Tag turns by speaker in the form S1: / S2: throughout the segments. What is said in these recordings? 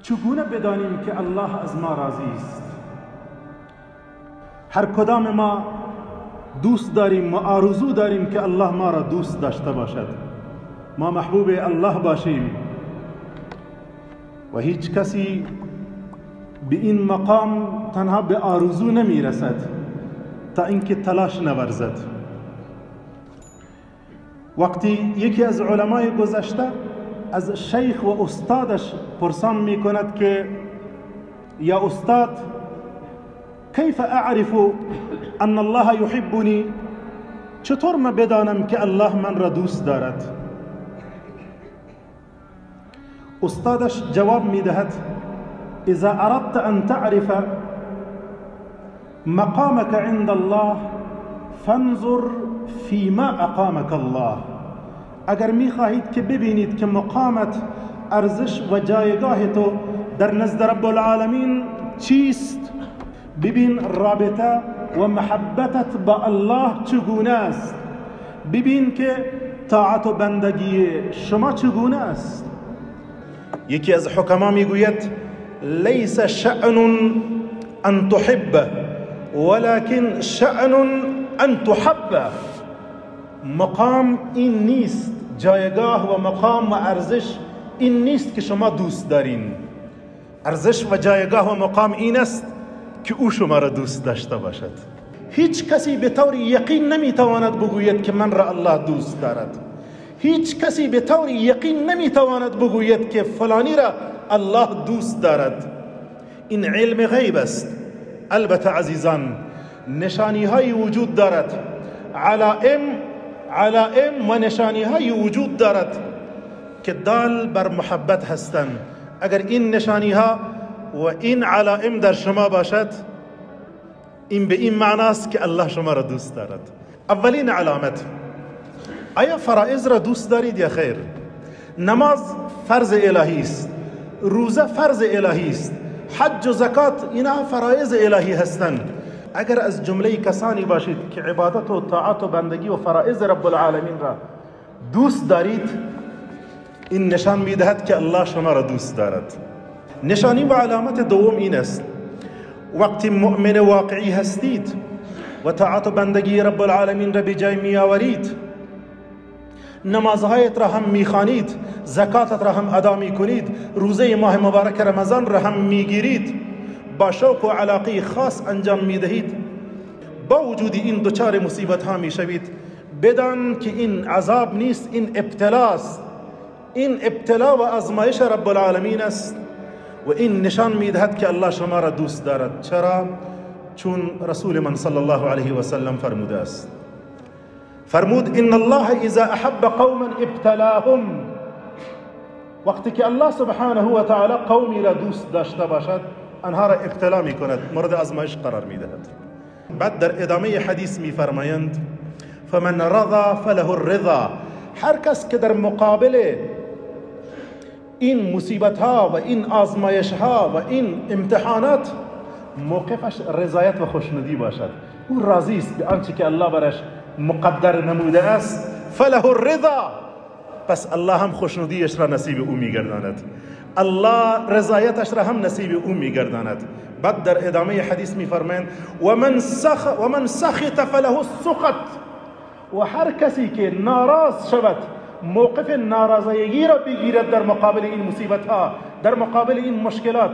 S1: چگونه بدانیم که الله از ما راضی است؟ هر کدام ما دوست داریم و آرزو داریم که الله ما را دوست داشته باشد، ما محبوب الله باشیم و هیچ کسی به این مقام تنها به آرزو نمی رسد تا اینکه تلاش نورزد. وقتی یکی از علمای گذشته از شیخ و استادش پرسان می کند که یا استاد، کیف اعرف ان الله یحبنی، چطور من بدانم که الله من را دوست دارد؟ استادش جواب می دهد: اذا اردت ان تعرف مقامك عند الله فانظر فيما اقامك الله. اگر می خواهید که ببینید که مقامت، ارزش و جایگاه تو در نزد رب العالمین چیست، ببین رابطه و محبتت با الله چگونه است، ببین که طاعت و بندگی شما چگونه است. یکی از حکما میگوید: لیس شأن ان تحب ولكن شأن ان تحب. مقام این نیست، جایگاه و مقام و ارزش این نیست که شما دوست دارین. ارزش و جایگاه و مقام این است که او شما را دوست داشته باشد. هیچ کسی به طور یقین نمیتواند بگوید که من را الله دوست دارد. هیچ کسی به طور یقین نمیتواند بگوید که فلانی را الله دوست دارد. این علم غیب است. البته عزیزان، نشانی های وجود دارد، علائم و نشانی های وجود دارد که دال بر محبت هستند. اگر این نشانی ها و این علائم در شما باشد، این به این معناست که الله شما را دوست دارد. اولین علامت: آیا فرائض را دوست دارید یا خیر؟ نماز فرض الهی است، روزه فرض الهی است، حج و زکات اینا فرائض الهی هستند. اگر از جمله کسانی باشید که عبادت و طاعت و بندگی و فرائض رب العالمین را دوست دارید، این نشان میدهد که الله شما را دوست دارد. نشانی و علامت دوم این است: وقتی مؤمن واقعی هستید و طاعت و بندگی رب العالمین را به جای میآورید، نمازهایت را هم میخوانید، زکاتت را هم ادا میکنید، روزه ماه مبارک رمضان را هم میگیرید، با شوق و علاقه خاص انجام میدهید، با وجود این دچار مصیبت ها میشوید، بدان که این عذاب نیست، این ابتلاست. این ابتلا و آزمایش رب العالمین است و این نشان میدهد که الله شما را دوست دارد. چرا؟ چون رسول من صلی الله علیه و سلم فرموده است، فرمود: ان الله اذا احب قوما ابتلاهم. وقتی که الله سبحانه و تعالی قومی را دوست داشته باشد، آنها را ابتلا می کند، مورد آزمایش قرار می دهد. بعد در ادامه حدیث می فرمایند: فمن رضا فله الرضا. هر کس که در مقابل این مصیبت ها و این آزمایش ها و این امتحانات موقفش رضایت و خوشنودی باشد، او راضی است به آنچه که الله برش مقدر نموده است، فله الرضا، پس الله هم خوشنودیش را نصیب او میگرداند، الله رضایتش را هم نصیب او میگرداند. بعد در ادامه حدیث میفرمایند: ومن سخط فله السخط. و هر کسی که ناراض شود، موقف ناراضیگی را بگیرد در مقابل این مصیبت ها، در مقابل این مشکلات،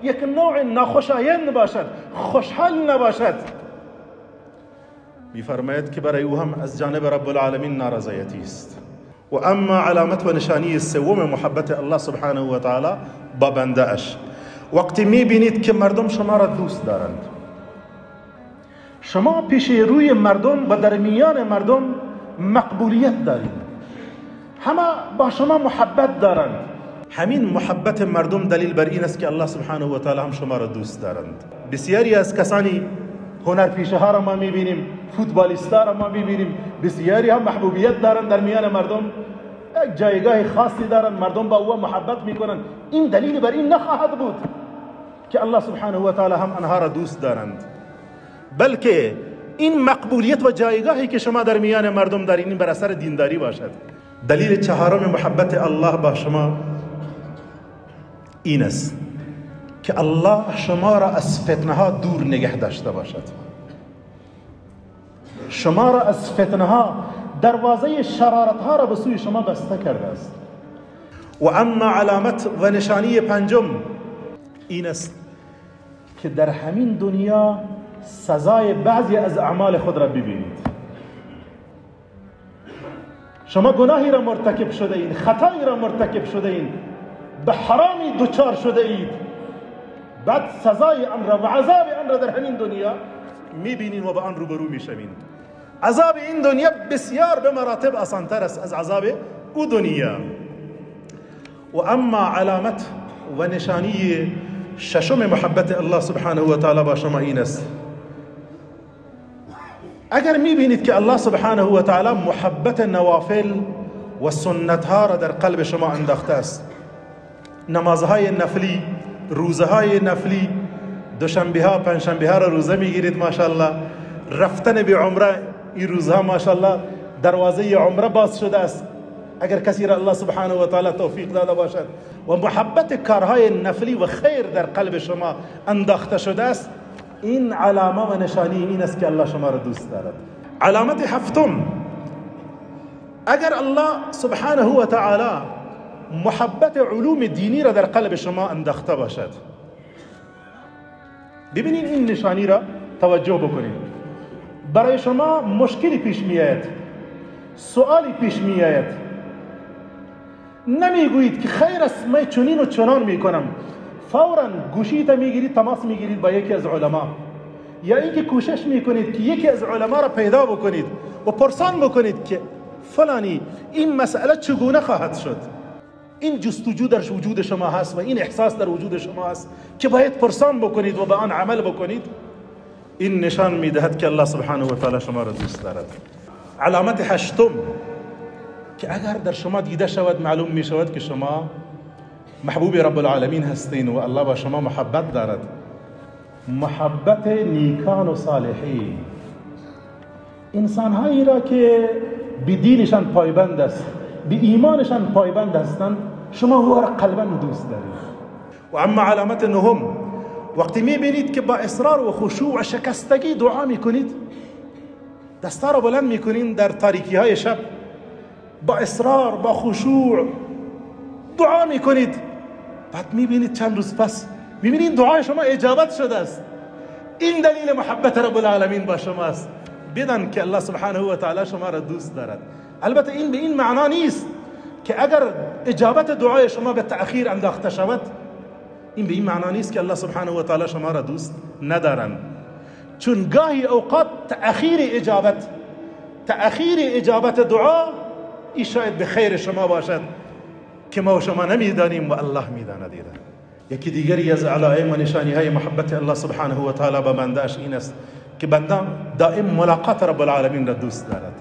S1: یک نوع ناخوشایند باشد، خوشحال نباشد، میفرماید که برای او هم از جانب رب العالمین نارضایتی است. و اما علامت و نشانی سوم محبت الله سبحانه و تعالی با بنده اش: وقتی میبینید که مردم شما را دوست دارند، شما پیش روی مردم و در میان مردم مقبولیت دارید، همه با شما محبت دارند، همین محبت مردم دلیل بر این است که الله سبحانه و تعالی هم شما را دوست دارند. بسیاری از کسانی هنرپیشه ها را ما میبینیم، فوتبالیست را ما میبینیم، بسیاری هم محبوبیت دارند در میان مردم، یک جایگاه خاصی دارند، مردم با او محبت میکنند. این دلیل بر این نخواهد بود که الله سبحانه و تعالی هم آنها را دوست دارند، بلکه این مقبولیت و جایگاهی که شما در میان مردم دارین این بر اثر دینداری باشد. دلیل چهارم محبت الله با شما این است: که الله شما را از فتنه ها دور نگه داشته باشد، شما را از فتنه ها، دروازه شرارت ها را به سوی شما بسته کرده است. و اما علامت و نشانی پنجم این است که در همین دنیا سزای بعضی از اعمال خود را ببینید. شما گناهی را مرتکب شده اید، خطایی را مرتکب شده اید، به حرامی دچار شده اید، بعد سزای آن را و عذاب آن را در همین دنیا میبینید و به آن روبرو میشوید. عذاب این دنیا بسیار به مراتب آسانتر است از عذاب او دنیا. و اما علامت و نشانی ششم محبت الله سبحانه و تعالی با شما این است، اگر میبینید که الله سبحانه و تعالی محبت نوافل و سنت ها را در قلب شما انداخته است، نمازهای نفلی، روزه های نفلی، دوشنبه ها، پنجشنبه ها را روزه میگیرید ماشاءالله، رفتن به عمره این روزها ماشاءالله دروازه عمره باز شده است اگر کسی را الله سبحانه و تعالی توفیق داده باشد، و محبت کارهای نفلی و خیر در قلب شما انداخته شده است، این علامه و نشانی این است که الله شما را دوست دارد. علامت هفتم، اگر الله سبحانه و تعالی محبت علوم دینی را در قلب شما انداخته باشد، ببینید این نشانی را توجه بکنید. برای شما مشکلی پیش میآید، سوالی پیش میآید، نمیگویید که خیر است من چنین و چنان میکنم، فورا گوشیت میگیرید، تماس میگیرید با یکی از علما، یا اینکه کوشش میکنید که یکی از علما را پیدا بکنید و پرسان بکنید که فلانی این مسئله چگونه خواهد شد. این جستجو در وجود شما هست و این احساس در وجود شما هست که باید پرسان بکنید و به آن عمل بکنید. این نشان میدهد که الله سبحانه و تعالی شما را دوست دارد. علامت هشتم که اگر در شما دیده شود معلوم می شود که شما محبوب رب العالمین هستین و الله با شما محبت دارد، محبت نیکان و صالحین، انسانهایی را که به دینشان پایبند است، به ایمانشان پایبند هستند، شما او را قلبا دوست دارید. و اما علامت نهم، وقتی میبینید که با اصرار و خشوع و شکستگی دعا میکنید، دستا را بلند میکنید در تاریکی های شب، با اصرار با خشوع دعا میکنید، بعد میبینید چند روز پس میبینید دعای شما اجابت شده است. این دلیل محبت رب العالمین با شما است. بدان که الله سبحانه و تعالی شما را دوست دارد. البته این به این معنا نیست که اگر اجابت دعای شما به تأخیر انداخته شود، این به این معنا نیست که الله سبحانه و تعالی شما را دوست ندارند. چون گاهی اوقات تأخیر اجابت دعا این شاید به خیر شما باشد که ما و شما نمیدانیم و الله میداند. یکی دیگری از علائم و نشانی های محبت الله سبحانه و تعالی به بنده‌اش این است که بنده دائم ملاقات رب العالمین را دوست دارد،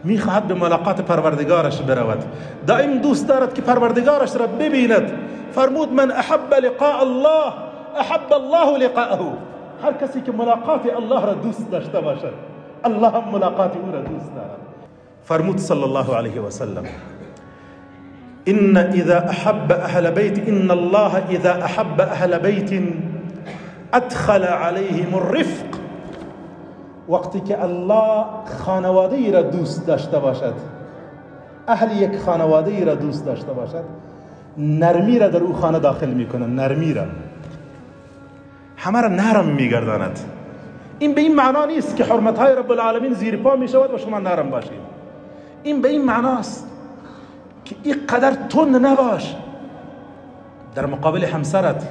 S1: میخواهد به ملاقات پروردگارش برود، دائم دوست دارد که پروردگارش را ببیند. فرمود من احب لقاء الله احب الله لقاءه، هر کسی که ملاقات الله را دوست داشته باشد الله هم ملاقات او را دوست دارد. فرمود صلی الله علیه و سلم ان اذا احب اهل بیت ان الله اذا احب اهل بیت ادخل علیهم الرفق. وقتی که الله خانواده ای را دوست داشته باشد، اهل یک خانواده ای را دوست داشته باشد، نرمی را در او خانه داخل میکنه، نرمی را، همه را نرم میگرداند. این به این معنا نیست که حرمت های رب العالمین زیر پا میشود و شما نرم باشید. این به این معناست که اینقدر تند نباش در مقابل همسرت،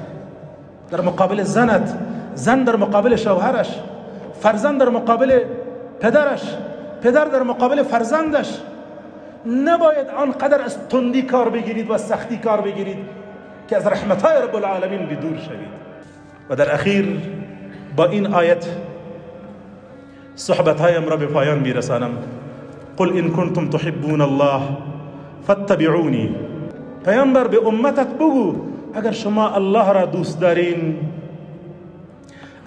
S1: در مقابل زنت، زن در مقابل شوهرش، فرزند در مقابل پدرش، پدر در مقابل فرزندش. نباید آنقدر از تندی کار بگیرید و سختی کار بگیرید که از رحمتهای رب العالمین بدور شوید. و در اخیر با این آیت صحبتهایم را به پایان میرسانم. قل ان کنتم تحبون الله فاتبعونی. پیامبر به امتت بگو اگر شما الله را دوست دارین،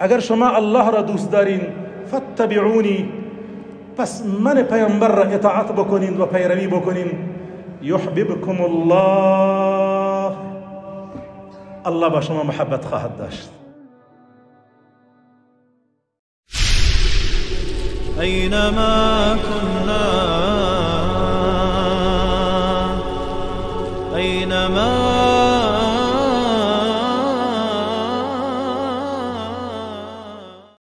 S1: اگر شما الله را دوست دارین فاتبعونی، پس من پیامبر را اطاعت بکنین و پیروی بکنین. یحببکم الله، الله با شما محبت خواهد داشت.
S2: أينما كنا